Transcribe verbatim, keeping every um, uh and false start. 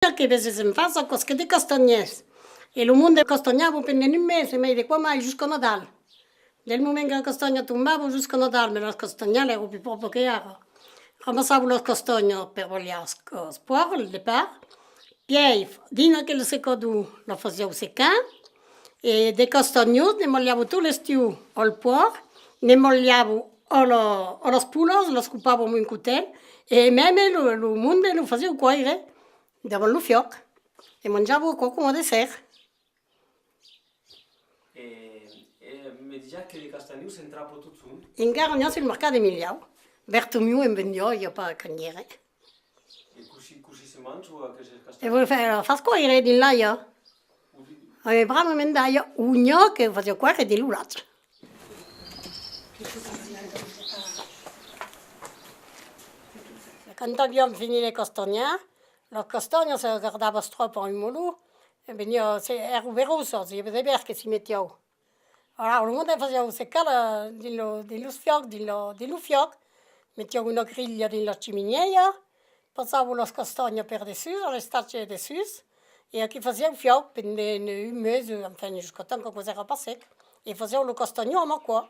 Aquò que veses en fàcia, aquò's que de castanhièrs. E lo monde castanhava pendent un mes, e mai de quò mai, jusc'a Nadal. Del moment que la castanha tombava, jusc'a Nadal, mès la castanha èra pus pròpra que ara. Ramassava las castanhas per balhar als, als pòrcs, al depart. Pièi, dins aquel secador, la fasián secar, e de castanhons ne balhava tot l'estiu al pòrc, ne balhava a la, a las polas, las copava amb un cotèl, e mème lo, lo monde lo fasiá còire davant lo fiòc, e manjava aquò coma dessèrt. E, e me disiás que de castanhons se'n trapa totjorn? Encara n'i a sul mercat de Milhau. Bertomiu en vendiá, i a pas quand i ère. E cossí, cossí se manjan aquestes castanhons? E vos fas, fas còire dins l'aiga. E bravament d'aiga, o n'i a que fasián còire dins lo lach. Quand aviam finit de castanhar, las castanhas se gardavas tròp a un molon, e veniá, se, èran berosas, i aviá de bèrs que s'i metián. Alara, lo monde fasián secar la, dins lo, dins los fiòcs, dins lo, dins lo fiòc, metián una grilha dins la chiminèia, passavan las castanhas per dessús, a l'estatge dessús, e aquí fasián fiòc pendent un mes, enfin, jusc'a temps qu'aquò èra pas sec, e fasián lo castanhon amb aquò.